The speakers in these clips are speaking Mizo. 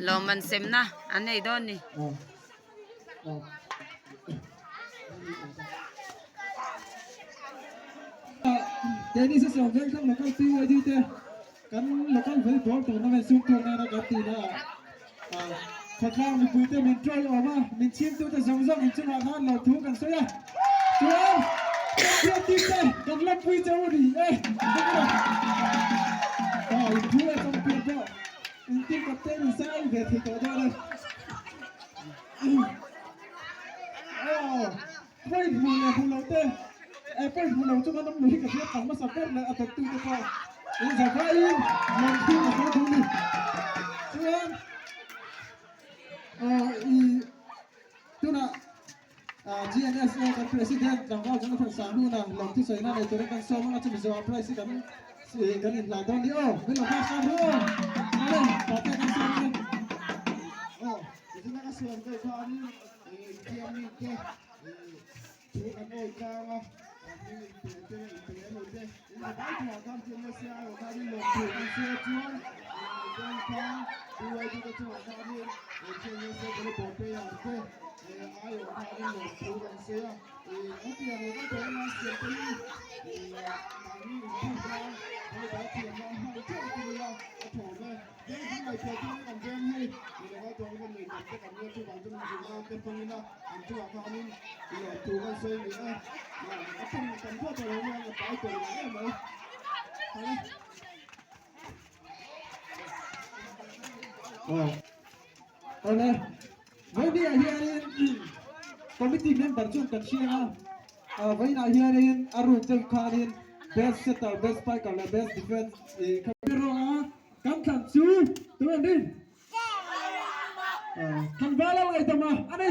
Lawmman semna an nei dawn ni. Keini Sesawm Vengthlang Local PYD te kan Local Volleyball Tournament sum tuak nana kan tihna ah khawtlang mipuite min tawiawm a, min chhimtute zawng zawng inchungah khan lawmthu kan sawi a. Chuan champion team te kan lawmpui che u ni e. Inthu e champion pawh in team captain in sign ve thei tawh dawn e. Point hmu leh hmu lo te, point hmu lo chunga nawm lui hi ka hriat ang hmasa ber leh a dawttu te pawh inzavaiin lawmthu ka sawi duh a ni. Chuan i tunah GNSA kan President tlangval Jonathan Sanghuna lawmthu sawina nei turin kan sawm ang a, chumi zawhah prize hi kan kan inhlan dawn ni aw, min lo nghak hram ru aw, ale pate kan sawm ang e. Aw, tuna ka sawm deuh khanin Thiammi te thu an awi tlang a, an hming in pe te leh in pe lem lo te, in la vai thung ah khan TMSA ai awh khan in lawm thu kan sawi a chuan bank khan BYD te chungah khanin TMSA volleyball player te ai awh khan in lawm thu kan sawi a, an pian lo kan tawh emaw an siam te hi mahni inphut nan volleyball thiam nan hman teuh tum ila a thawm e. Veng kan ngaihtuah chuan kan veng hi mi laka tawng kan nei tam te kan nia chuvang chuan min zirna te hmangin a an chungah khanin i lawm thu kan sawi ni a a tawng tam pawh tawh lo nia a pai tawh lo em mai hale. Awle vawiin ah hianin committee member chuan kan hria a vawiin ah hianin a ruk deuh khanin best setter best spiker leh best defense ih kha rawng a Kan thlan chu tu an rin? Tlangval a ngaihdam a a ni.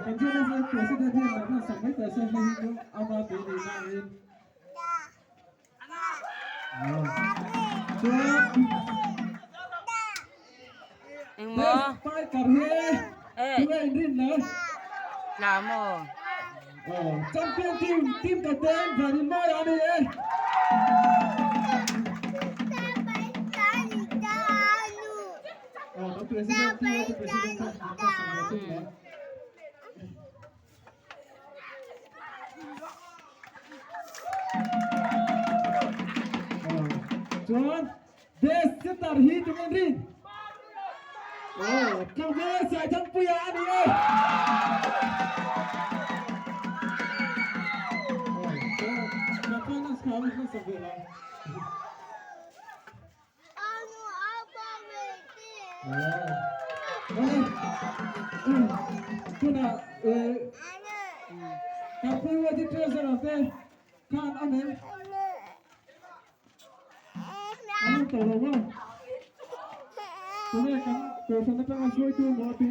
Kan GNSA President hian nang hian sak mai teh se hei hi chu ama tih ni na angin. Chuan Engmaw? Spiker hi Eh. tu nge in rin le? Tla maw? Champion team team captain Vanilmawia a ni e. Kan president team a president kha an ka sak ve thung le. Chuan Best setter hi tu ngen rin? Oh, Tlangval Saithangpuia a ni e. Oh, finance kha an sak ve la. Tunah kan PYD treasurer te khan a meng an awm tawh lo maw? Tunge kan kohhran atanga hruaitu maw tih?